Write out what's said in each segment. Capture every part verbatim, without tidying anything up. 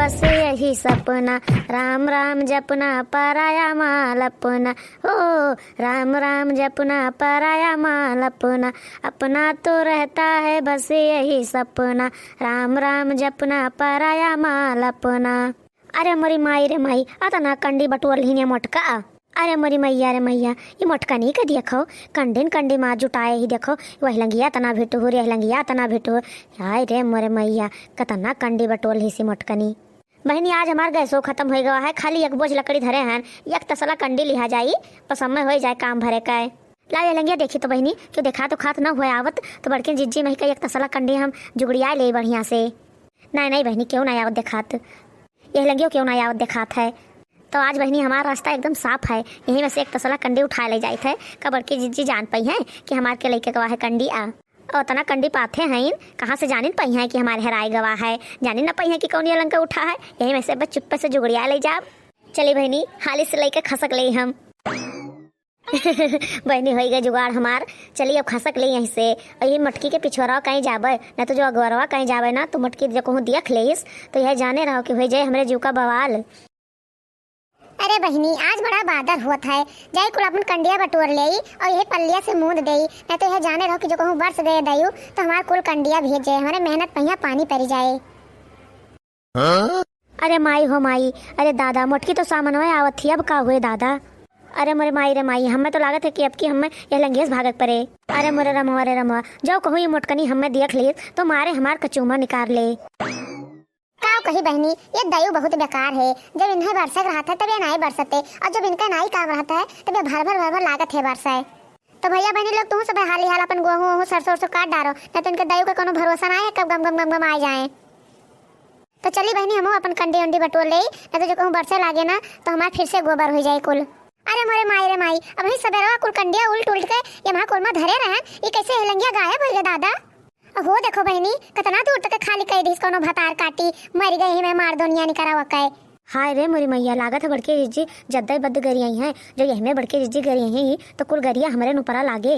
बस यही सपना, राम राम जपना, पराया माल अपना। हो, राम राम जपना, पराया माल अपना। अपना तो रहता है बस यही सपना, राम राम जपना, पराया माल अपना। अरे मोरी माई रे माई, अतना कंडी बटोर लिहिन मोटका। अरे मोरी मैया रे मैया, ई मोटकनी के देखो, कंडिन कंडी मार जुटाए ही देखो, वह लंगिया तना भिटुहुर, यह लंगिया तना भिटुहुर। हाय रे मोरे मैया, कतना कंडी बटोर लिहिस मोटकनी। बहिनी, आज हमार गैसो खतम होइ गवा है, खाली एक बोझ लकड़ी धरे हन, एक तसला कंडी लिहा जाई, बस हम्मे होइ जाए काम भरे का। लाओ ये लंगिया देखी तो बहिनी, क्यों देखा तो खात न हुए आवत, तो बड़के जिज्जी मही का एक तसला कंडी हम जुगड़िया ले बढ़िया से। नहीं, नहीं बहिनी, क्यों नहीं आवत देखात, यह लंगियो क्यों नहीं आवत देखात है। तो आज बहिनी हमार रास्ता एकदम साफ है, यही में से एक तसला कंडी उठाए ले जाइत है, का बड़के जिज्जी जान पइहैं कि हमार के लइके गवा है कंडी आ। और उतना कंडी पाथे हैं, कहाँ से जानिन पइहैं कि हमार हेराए गवा है, जानिन न पइहैं कि कौन ये लंका उठा है, यही में से बस चुप्पे से जुगड़िया ले जाब। चली बहिनी, हाली से लइके खसक ले हम। बहिनी, होइ गए जुगाड़ हमार। चली अब खसक ले यहीं से। और ये मटकी के पिछुआरवा कहीं जाबे, ना तो जो अगुअरवा कहीं जाबे ना, तो मटकी जो कहूँ देख लेइस, तो यह जाने रहो कि होइ जाए हमरे जीव का बवाल। अरे बहिनी, आज बड़ा बादर होत है, जाई कुल अपन कंडिया बटोर लेई और यही पल्लिया से मूंद देई, ना तो यह जाने रहो कि जो कहूँ बरस गए दयू, तो हमार कुल कंडिया भीज जाए, हमरे मेहनत पहिया पानी पड़ जाए। हाँ? अरे माई हो माई, अरे दादा, मोटकी तो सामनवे आवत थी, अब का हुए दादा? अरे मोरे माई रे माई, हमें तो लागत है कि अब की हमें यह लंघेस भागक परे। अरे मोरे रमवा रे रमवा, जो कहूँ ये मोटकनी हमें देख ले तो मारे हमार कचूमा निकाल ले। का कही बहिनी, ये दयू बहुत बेकार है। जब इन्हें बरसक रहत है तब ये नाई बरसते, और जब इनका नाई काम रहता है तब ये भर भर भर भर लागत है बरसे। तो भैया बहिनी लोग, तुहूँ सब हाली हाल अपन गोहूँ ओहूँ सरसों उरसों काट डारो, नहीं तो इनके दयू का कोनो भरोसा ना है, कब गम गम गम गम आ जाए। तो चली बहिनी, हमहूँ अपन कंडी उंडी बटोर लेई, नहीं तो जो कहूँ बरसे लागे ना तो हमार फिर से गोबर हो जाए कुल। अरे मोरे माई रे माई, अब ही सबेरवा कुल कंडिया उल्ट उल्ट के ये महा कुल मा धरे रहन, ये कैसे हेलंगिया गायब हो गया दादा? हो देखो बहिनी, कितना दूर तक खाली कह दीस कोनो भतार काटी, मर गई ही मैं मार दुनिया निकरावा के। हाय रे मोरी मैया, लागत है बड़के जिज्जी जद्दा बद्द गरियाई हैं, जो यही में बड़के जिज्जी गरियाई हैं, तो कुल गरिया हमरे नुपरा लागे।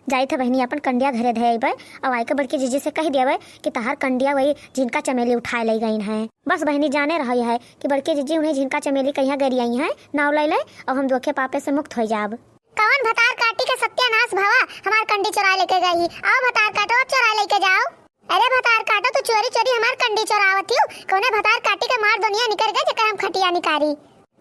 जाइत है बहिनी, अपन कंडिया घरे धे अइबे, और आइके बड़के जिज्जी से कह देबे कि तहार कंडिया वही झिनका चमेली उठाए ले गईन है। बस बहिनी, जाने रहो यह कि बड़के जिज्जी उन्हें झिनका चमेली कहिया गरियाई हैं, नाव ले ले, और हम दोखे पापे से मुक्त हो जाब। कवन भतार काटी के सत्यानाश भवा, हमार कंडी चुरा लेके गई। आओ भतार काटो, अब चुरा लेके जाओ। अरे भतार काटो, तू चोरी चोरी हमार कंडी चुरावत हियो। कौने भतार काटी के मार दुनिया निकर गए जेकर हम खटिया निकारी।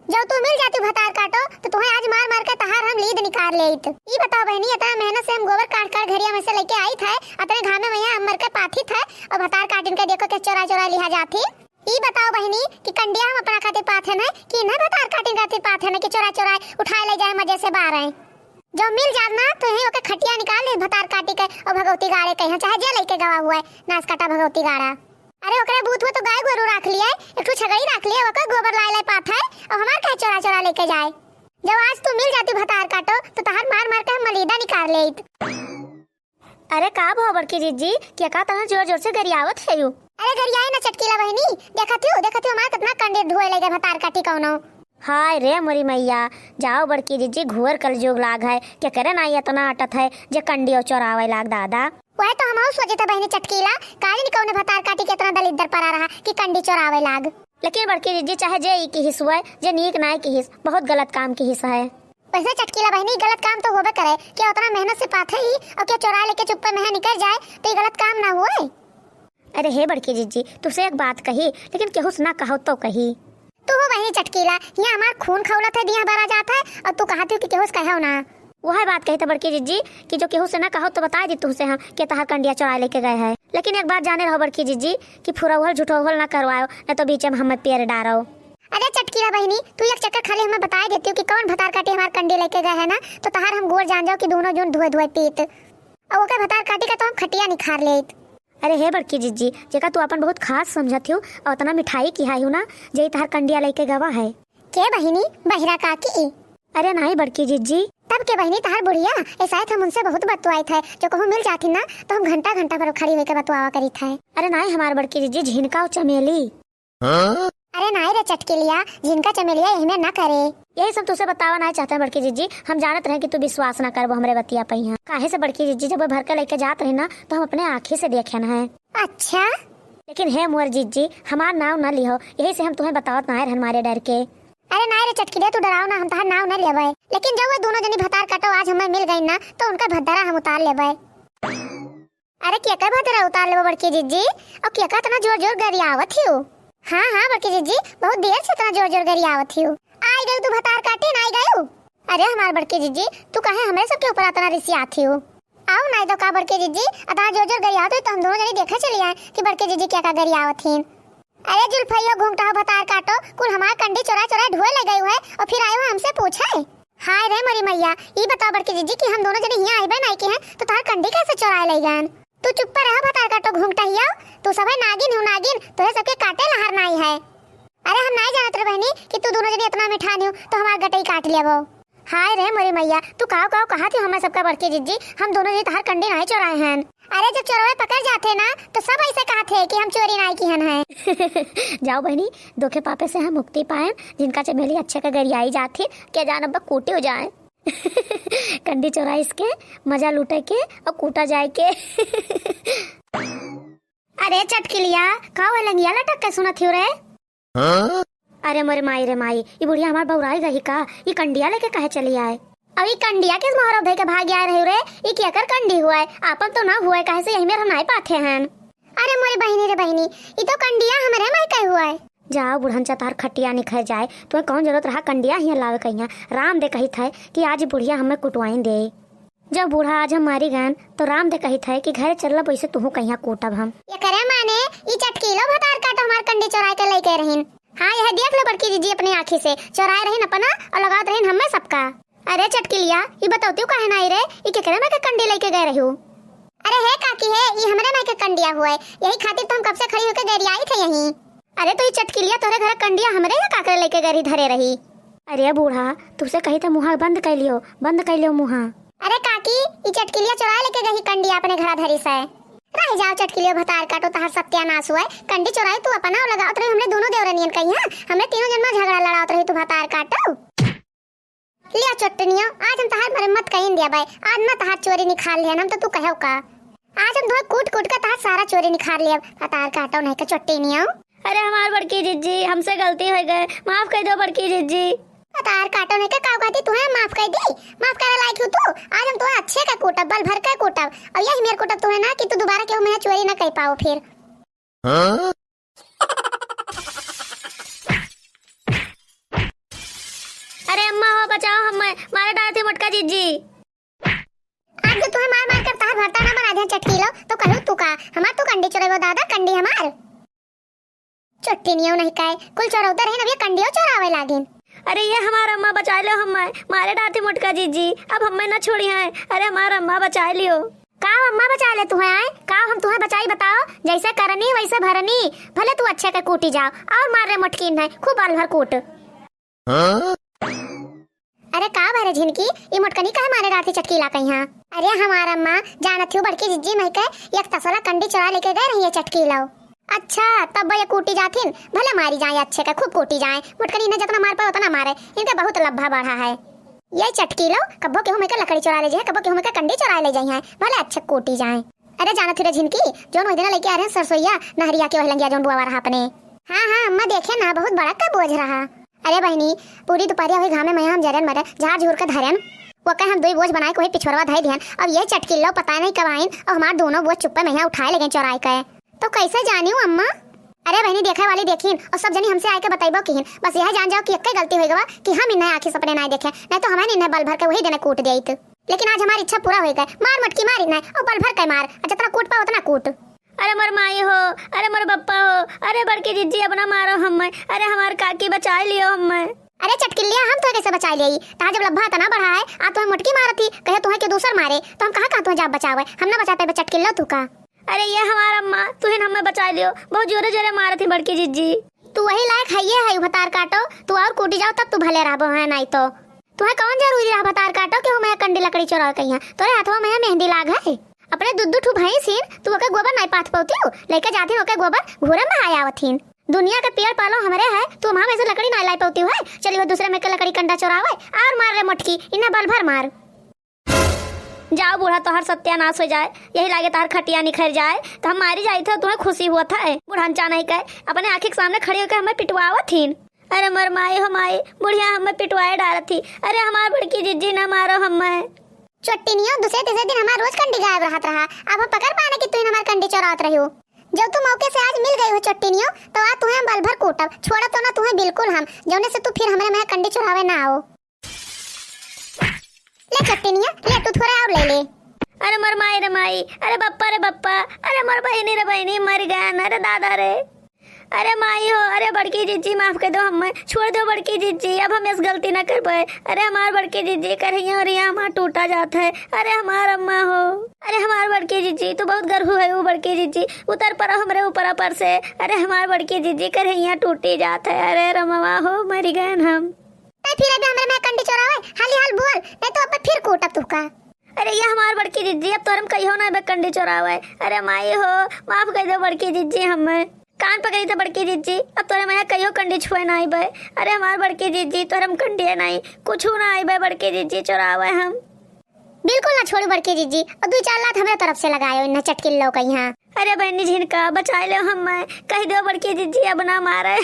जब तू मिल जाती भतार काटो, तो तुम्हें आज मार मार के तहार हम लीद निकाल लेइत। ई बताओ बहिनी, इतना मेहनत से हम गोबर काट काट घरिया में से लेके आइत है, इतने घामे में यहाँ हम मर के पाथित है, और भतार काटिन के देखो के चोरा चोरा लिहा जाती। ई बताओ बहिनी कि कंडिया हम अपना खातिर पाथे न कि इन्हें भतार काटिन खातिर पाथे न कि चोरा चोरा उठाए ले जाए मजे से बारे। जो मिल जात ना तो यही ओके खटिया निकाल ले भतार काटी के और भगवती गाड़े कहीं चाहे जे लेके गवा हुआ है नास काटा भगवती गाड़ा। अरे ओकरे बूथ में तो गाय गोरू राख लिया, एक ठो छगड़ी राख लिया, ओकर गोबर लाए लाए पाथे और हमार कहे चोरा चोरा लेके जाए। जब आज तू मिल जाती भतार काटो तो तहार मार मार के हम मलीदा निकाल लेइत। अरे का भवा बड़की जिज्जी, के का तरह जोर जोर से गरियावत है यू? अरे गरियाए ना चटकीला बहिनी, देखत हियो, देखत हियो हमार कितना कंडी ढुए लगे भतार काटी कौनो। हाय रे मोरी मैया, जाओ बड़की जिज्जी, घुअर कलजुग लाग है, केकरे नाई इतना अटत है जे कंडियो चोरावे लाग दादा। वह तो हमहू सोचे थे बहिनी चटकीला, काली ने कौने भतार काटी के इतना दलिद्दर परा रहा कि कंडी चोरावे लाग। लेकिन बड़की जिज्जी चाहे जे ई किहिस हुए, जे नीक नाई किहिस, बहुत गलत काम किहिस है। वैसे चटकीला बहिनी, गलत काम तो होबे करे, क्या उतना मेहनत से पाथे ही और क्या चोरा लेके चुप्पे में है निकल जाए तो ये गलत काम ना हुए? अरे हे बड़की जिज्जी, तुसे एक बात कही, लेकिन केहू से ना कहो तो कही। तू हो बहिनी चटकीला, यहाँ हमार खून खौलत है, दिया बरा जात है और तू कहत हो कि केहू से कहो ना। वह बात कही तो बड़की जिज्जी कि जो केहू से ना कहो तो बता दी तुमसे हम कि तहार कंडिया चोरा लेके गए हैं। लेकिन एक बात जाने रहो बड़की जिज्जी कि फुरौहल झुठौहल ना करवाओ, न तो बीच में हमें पेर डारो। अरे चटकीला बहिनी, तू एक चक्कर खाली हमें बताए देती हो कि कौन भतार काटी हमार कंडी लेके गए है ना, तो तहार हम गोर जान जाओ कि दोनों जून धुए धुए पीत। और ओके भतार काटी का तो हम खटिया निखार लेत। अरे हे बड़की जिज्जी, जेका तू अपन बहुत खास समझत हो और उतना मिठाई किहा हो ना, जे तहार कंडिया लेके गवा है। के बहिनी, बहिरा काकी? अरे नाई बड़की जिज्जी। तब के बहिनी तहार बुढ़िया, ए शायद हम उनसे बहुत बतुआई थे, जो कहूँ मिल जाती ना तो हम घंटा घंटा भर खड़ी होके बतुआवा करी थे। अरे नाई हमार बड़की जिज्जी, झिनका और चमेली। हाँ? अरे नाई रे चटकेलिया, झिनका चमेलिया यही में ना करे। यही सब तुसे बतावा नाई चाहते हैं बड़की जिज्जी, हम जानत रहे कि तू विश्वास ना करबो हमरे बतिया पे यहाँ। काहे से बड़की जिज्जी, जब वो भर के लेके जात रही ना तो हम अपने आँखी से देखे ना है। अच्छा, लेकिन हे मोर जिज्जी, हमार नाव न लिहो, यही से हम तुहें बतावत नाहीं रहन मारे डर के। अरे नाहीं रे चटकिलिया, तू डराओ ना, हम तहार नाव न लेबै। लेकिन जब वो दोनों जनी भतार काटो आज हमें मिल गई ना, तो उनका भद्दरा हम उतार लेबै। अरे केकर भद्दरा उतार लेबो बड़की जिज्जी? और केकर इतना जोर जोर गरियावत हियो? हाँ हाँ बड़की जिज्जी, बहुत देर से इतना जोर जोर गरियावत हियो। आई गयू तू भतार काटिन, आई गयू। अरे हमार बड़की जिज्जी, तू काहे हमरे सबके ऊपर इतना रिसियात हियो? आओ नाहीं तो का बड़की जिज्जी, इतना जोर जोर गरियावत हियो तो हम दोनों जनी देखे चली आए कि बड़की जिज्जी क्या का गरियावत हिन। अरे जुल्फइयो घूंघटा हो भतार काटो, कुल हमार कंडी चोराए चोराए ढोए ले गयू है और फिर आयू है हमसे पूछे। हाय रे मोरी मैया, ई बताओ बड़की जिज्जी कि हम दोनों जनी हियाँ आइबे नाहीं किहे तो तहार कंडी कैसे चोराए ले गन? तू चुप्पे रहो भतार काटो घूंघटा हियाव, तू सभे नागिन हो नागिन, तोहे सबके काटे लहर नाहीं है। अरे हम नाहीं जानत रे बहिनी कि तू दोनों जनी इतना मिठान हो तो हमार गटई काट लेबो। हाय रे मोरी मैया, तू काव काव कहत हियो हमें सबका बड़की जिज्जी, हम दोनों जनी तहार कंडी नाहीं चोराए हन। अरे जब चोरवे पकड़ जाथे ना तो सब ऐसे कहथे कि हम चोरी नाहीं किहन है। जाओ बहिनी, धोखे पापे से हम मुक्ति पाएन, जिनका चमेली अच्छे के गरियाई जात ही, क्या जान अब कूटी हो जाए। कंडी चोराइस के मजा लूटे के और कूटा जाए के। अरे चटकिलिया, का वो लंगिया लटक के सुनत हियो रे? हाँ? अरे मोरे माई रे माई, ई बुढ़िया हमार बौराई गई का? ई कंडिया लेके काहे चली आए? अब ई कंडिया किस मोहरो धइ के भाग आए रही रे? ई केकर कंडी हुआ है? आपन तो ना हुआ है, काहे से यही मेर हम नाहीं पाथे हन। अरे मोरे बहिनी रे बहिनी, ई तो कंडिया हमरे माई के हुआ है। जाओ बुढ़न चतार खटिया निखर जाए, तुम्हें कौन जरूरत रहा कंडिया हियाँ लावे कहिया? राम दे कहित है कि आज ई बुढ़िया हमें कुटवाइन दे। जब बूढ़ा आज हम मारी गयन, तो राम दे कहित है कि घरे चल लब, वैसे तुहू कहिया कूटब हम। एकरे माने ई चटकीलो भतार काटो हमार कंडी चोराए के लइके रहिन। हाँ, यह देख लो बड़की जिज्जी अपनी आँखी से, चोराए रहिन अपना और लगावत रहिन हमें सबका। अरे चटकिलिया, ई बतौतियो काहे नाहीं रे, ई केकरे माई के कंडी लइके गए रहियो? अरे हे काकी हे, ई हमरे माई के कंडिया हुए, यही खातिर तो हम कब से खड़ी होके गरियाई थे यहीं। अरे तो ई चटकिलिया तोहरे घर कंडिया हमरे या काकरे लइके गरी धरे रही? अरे बूढ़ा, तुसे कही त मुँहा बंद कर लियो, बंद कर लियो मुँहा। अरे काकी, ई चटकिलिया चोराए लेके गई कंडिया अपने घरा धरी से। रह जाओ चटकिलियो भतार काटो, तहार सत्यानाश हुआ है। कंडी चोराई तू अपना और लगावत रही हमने दोनों देवरनियन कहिया, हमने तीनों जन में झगड़ा लड़ावत रही तू भतार काटो। लिया चोट्टनियो, आज हम तहार मरम्मत कइन दिया भाई, आज ना तहार चोरी निखार लिया हम तो तू कहो का। आज हम धोए कूट कूट के तहार सारा चोरी निखार लिया। भतार काटो नहीं के चोट्टनियो। अरे हमार बड़की जिज्जी, हमसे गलती हो गए, माफ कर दो बड़की जिज्जी। भतार काटो नहीं के का कहती, तुम्हें माफ कर दी, माफ करे लायक हो तू। आज हम तुम्हें अच्छे का कूटब, बल भर के कूटब, और यही मेर कूटब तुम्हें ना कि तू दोबारा केहू में चोरी ना कर पाओ फिर। हाँ? अरे अम्मा हो, बचाओ हमें, मारे डालत ही मोटका जिज्जी। आज जो तुम्हें मार मार कर तहार भरता ना बना दिया चटकीलो, तो कहू तू का, हमार तू कंडी चोरेबो दादा, कंडी हमार। चोट्टनियो नहीं काए, कुल चोरौते रहिन, अब ये कंडियो चोरावे लागिन। अरे ये हमार अम्मा बचाए लो हमें, मारे डालत ही मोटका जिज्जी, अब हमें ना छोड़ी हैं। अरे हमार अम्मा बचाए लियो। का अम्मा बचाए ले तुहें आए? का हम तुहें बचाई बताओ? जैसे करनी वैसे भरनी। भले तू अच्छे के कूटी जाओ और मार रे मोटकीन है, खूब बल भर कूट। हाँ? अरे का भरे झिनकी, ई मोटकनी काहे मारे डालत ही चटकीला कहिया? अरे हमार अम्मा, जानत हियो बड़की जिज्जी मई के एक तसला कंडी चोरा लेके गए रही है चटकीलो। अच्छा, तब ये कूटी जाथिन, भले मारी जाए अच्छे के, खूब कूटी जाए। मोटकनी इन्हें जितना मार पाए उतना मारे, इनके बहुत लब्भा बढ़ा है। ये चटकीलो, कब्बो केहू मई के लकड़ी चोरा ले जे, कब्बो केहू मई के कंडी चोरा ले जाई है, भले अच्छे कूटी जाए। अरे जानत ही रे झिनकी, जौन वही दिन लेके आ रहे हैं सरसोईया, नहरिया के वही लंगिया जौन बुआ रहा अपने। हाँ, हाँ, अम्मा देखे ना, बहुत बड़ा का बोझ रहा। अरे बहिनी, पूरी दुपहरिया हुई घामे में हम जरन मरे, झाड़ झूर के धरन। वो कहे हम दुई बोझ बनाए के वही पिछोरवा धई दिहन। अब ये चटकिल्लो पता नहीं कब आइन, और हमार दोनों बोझ चुप्पे में यहाँ उठाए ले गए चोराए के। तो कैसे जानियो अम्मा? अरे बहिनी, देखे वाली देखिन, और सब जनी हमसे आए के बतैबो किहिन। बस यह जान जाओ कि एक्के गलती हो गवा कि हम इन्हें आँखी सपने ना देखे, नहीं तो हमें इन्हें बल भर के वही दिन कूट देत। लेकिन आज हमारी इच्छा पूरा हो गए। मार मटकी मार इन्हें, और बल भर के मार, और जितना कूट पाओ उतना कूट। अरे मोर माई हो, अरे मोर बप्पा हो, अरे बड़की जिज्जी, अब ना मारो हमें, अरे हमार काकी बचाए लियो हमें। अरे चटकिल्लिया, हम तुहे कैसे बचाए लियाई? तहार जब लब्भा इतना बढ़ा है, आ तुहे मोटकी मारत ही, कहे तुहे के दूसर मारे, तो हम कहाँ कहाँ तुहे जाब बचावे? हम ना बचा पाए चटकिल्लो तू का। अरे ये हमार अम्मा, तुहिन हमें बचाए लियो, बहुत जोरे जोरे मारत ही बड़की जिज्जी। तू वही लायक है ये है भतार काटो, तू और कूटी जाओ तब तू भले रहबो है, नहीं तो। तुहे कौन जरूरी रहा भतार काटो कि हमें कंडी लकड़ी चोरा कहिया? तोरे हथवा में मेहंदी लाग है। अपने दुद्दू ठू भैंस हिन, तू ओके गोबर नहीं पाथ पौतियो, लेके जाथिन ओके गोबर घूरे में हाय आवथिन। दुनिया के पेड़ पालो हमरे है, तू हम ऐसे लकड़ी नहीं लाई पौतियो है, चली वो दूसरे में के लकड़ी कंडा चोरावे और मार रे मोटकी, इन्हें बल भर मार। जाओ बूढ़ा, तोहर सत्यानाश हो जाए, यही लागे तोहर खटिया निखर जाए, तो हम मारी जाइत है, तुम्हें खुशी हुआ था। बूढ़ा अनचा नहीं कहे, अपने आँखी के सामने खड़ी होकर हमें पिटवावत थीन। अरे मोर माई हो माई, बुढ़िया हमें पिटवाए डारत थी। अरे हमार बड़की जिज्जी ना मारो हमें। चोट्टिनियो, दूसरे तीसरे दिन हमार रोज कंडी गायब रहत रहा। अब हम पकड़ पाने कि तू हमार कंडी चोरावत रही हो। जब तू मौके से आज मिल गई हो चोट्टिनियो, तो आज तुम्हें हम बल भर कूटब, छोड़ब तो ना तुम्हें बिल्कुल हम, जौने से तू फिर हमरे में कंडी चोरावे ना आओ। ले चोट्टिनियो, ले तू थोड़ा और ले ले। अरे मोर माई रे माई, अरे बप्पा रे बप्पा, अरे मोर बहिनी रे बहिनी, मर गया ना रे दादा रे। अरे माई हो, अरे बड़की जिज्जी माफ कर दो हमें, छोड़ दो बड़की जिज्जी, अब हम इस गलती ना करबे। अरे हमार बड़की जिज्जी, करहिया उरहिया हमार टूटा जात है। अरे हमार अम्मा हो, अरे हमार बड़की जिज्जी, तू बहुत गरहू है वो बड़की जिज्जी, उतर पड़ा हमरे ऊपर ऊपर से। अरे हमार बड़की जिज्जी, करहिया टूटी जात है। अरे रमवा हो, मरी गयन हम। तै फिर अबे हमरे में कंडी चोरावे, हाली हाल बोल, नहीं तो अब फिर कूटब तुहका। अरे ये हमार बड़की जिज्जी, अब तोरे में कहियो ना अबे कंडी चोरावे। अरे माई हो, माफ कर दो बड़की जिज्जी हमें। कान पकड़ी तो बड़की जिज्जी, अब तोरे में कहियो कंडी छुए ना आइबे। अरे हमार बड़की जिज्जी, तोरे में कंडिए नहीं, कुछ ना आइबे बड़की जिज्जी, चोरावे हम। बिल्कुल ना छोड़ू बड़की जिज्जी, और दुई चार लात हमरे तरफ से लगायो इन्हें चटकिल्लो का यहाँ। अरे बहनी झिनका, बचाए ले हमें, कह दो बड़की जिज्जी अब ना मारे।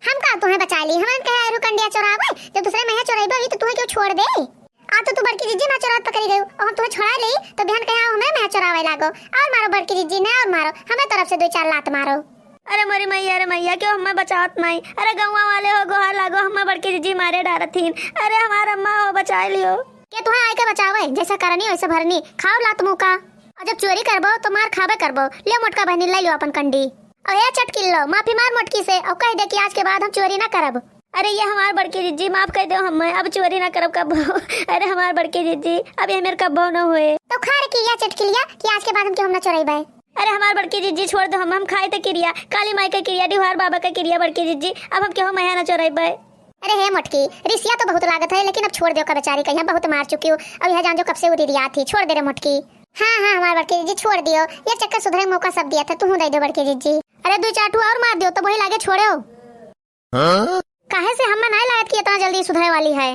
हम का तुम्हें बचा ली, हमन कहे आयु कंडिया चोरावे, जब दूसरे में चोराइबे हुई तो तुम्हें क्यों छोड़ दे? आ तो तू बड़की जिज्जी ना चोरावत पकड़ी गई, और हम तुम्हें छोड़ा ली तो बिहान कहे आओ हमरे में चोरावे लागो, और मारो बड़की जिज्जी ने, और मारो, हमरे तरफ से दो चार लात मारो। अरे मोरी मैया रे मैया, क्यों हमें बचावत नहीं? अरे गौवा वाले हो, गोहार लागो, हमें बड़की जिज्जी मारे डारत थीन। अरे हमार अम्मा हो, बचाए लियो। के तुहें आए के बचावे, जैसे करनी वैसे भरनी, खाओ लात मुँह का। और जब चोरी करबो तो मार खाबे करबो। ले मोटका बहनी, ले लो अपन कंडी। और ए चटकिल्लो, माफी मार मोटकी से और कह दे कि आज के बाद हम चोरी ना करब। अरे ये हमार बड़की जिज्जी, माफ कर दो हमें, अब चोरी ना करब कबो। अरे हमार बड़की जिज्जी, अब ये मेरे कबो ना हुए। तो खा रे किरिया चटकिलिया कि आज के बाद हम क्यों हम ना चोराइबे। अरे हमार बड़की जिज्जी, छोड़ दो हम, हम खाए ते किरिया, काली माई के किरिया, डिहुआर बाबा के किरिया बड़की जिज्जी, अब हम क्यों मया ना चोराइबे। अरे हे मोटकी, रिसिया तो बहुत लागत है, लेकिन अब छोड़ दियो का बेचारी का, यहाँ बहुत मार चुकी हूँ। अब यह जान जो कब से उरिरिया थी, छोड़ दे रे मोटकी। हाँ, हाँ, हमार बड़की जिज्जी, छोड़ दियो, ये चक्कर सुधरे मौका सब दिया था, तू दे दो बड़की जिज्जी। अरे दो चार ठू और मार दियो तो वही लागे छोड़े हो। हाँ? काहे से हमें नहीं लागत कि इतना जल्दी सुधरे वाली है।